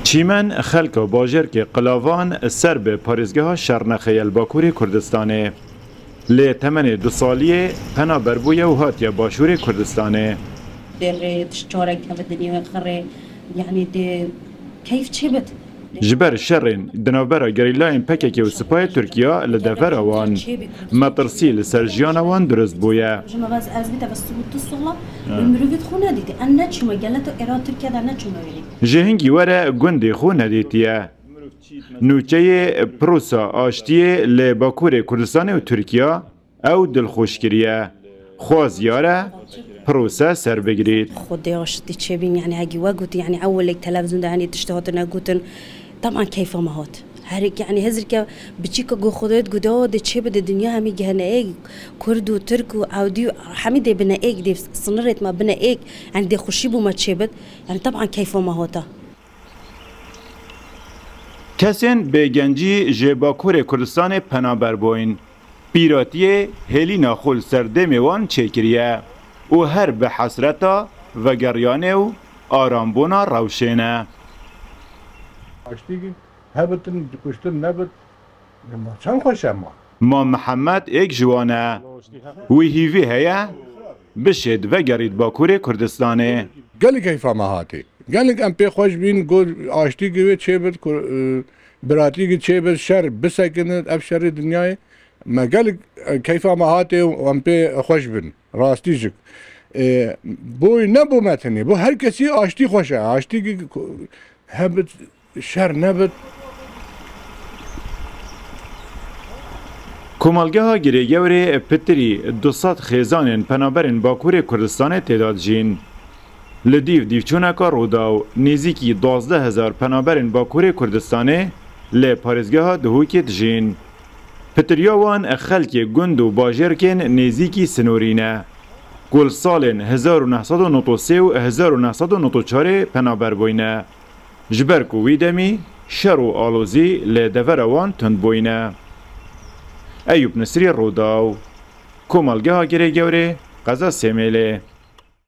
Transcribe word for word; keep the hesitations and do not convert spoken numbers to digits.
Çîmen xelka bajarkê Qilavan ser bi parêzgeha Şernexe ye li Bakurê Kurdistanê. Lê temenê du saliyê penaber bûye û hatiye Başûrê Kurdistanê. Dê rê tişt çarek heve dinê we xirê, yanî dê keyf çê bit. Ji ber şerên di navbera gerîlayên P K K û sipayê Tirkiya li devera wan, metirsî li ser jiyana wan dirust bûye. Ji me vez ez bî te ve sût tu sola, bi mirovît xwe nedîtî. En neçûme geleta êra Tirkiye de neçûme wêrî. Ji hingî were gundê xwe nedîtiye. Nûçeyê pirosa aştiyê li Bakurê Kurdistanê û Tirkiya ew dilxweş kiriye. Xwaziyar e pirose serbigirît. Xwedê aştî çêbîn, yanî hegî we gotî, yanî ewilek televîzyon de henî tiştê hatine gotin. Teban keyfa me hat. Herek, yanî hizirke biçîka go Xwedê diguda dê çê bide dinya hemî gehne êk. Kurd û Tirk û Ewdî û hemî dê bine êk, dê sinirêt me bine êk. Yanî dê xweşî bû me çê bit. Yanî teban keyfa me hata. Kesên bêgencî ji Bakurê Kurdistanê penaber bûyn. Pîratiyê hêlîna xwe li ser demê wan çêkiriye û her bi hesreta vegeriyanê û arambûna rewşê ne. Aştî hebitin, kuştin nebit. Ma çend xweş e ma. Ma Mihemed êk ji wan e. Wî hîvî heye bişêt vegerît Bakurê Kurdistanê. Gelek keyfa me hatî. Gelek em pê xweş bîn, got aştî gi wê çêbit, ku, e, biratî gi çêbit, şer bisekinit, ev şerê dinyayê. Me gelek, e, keyfa me hatê û em pê xweş bin. Rastî jik. E, boy ne bo me tenê, bo her kesî aştî xweş e. Aştî gi ku, hebit, şer nebit. Komelgeha Girêgewrê pitirî du sed xêzanên penaberên Bakurê Kurdistanê tê de dijîn. Li dîv dîvçûneka Rûdaw nêzîkî duwazdeh hezar penaberên Bakurê Kurdistanê li parêzgeha Duhokê dijîn. Pitiriya wan xelkê gund û bajarkên nêzîkî sinorî ne, ku li salên hezar û neh sed û nod û sê û hezar û neh sed û nod û çarê penaber bûyne. Ji ber ku wî demî şer û alozî li devera wan tund bûyne. Eyûp Nisrî, Rûdaw, Komelgeha Girêgewrê, Qeza Sêmêlê.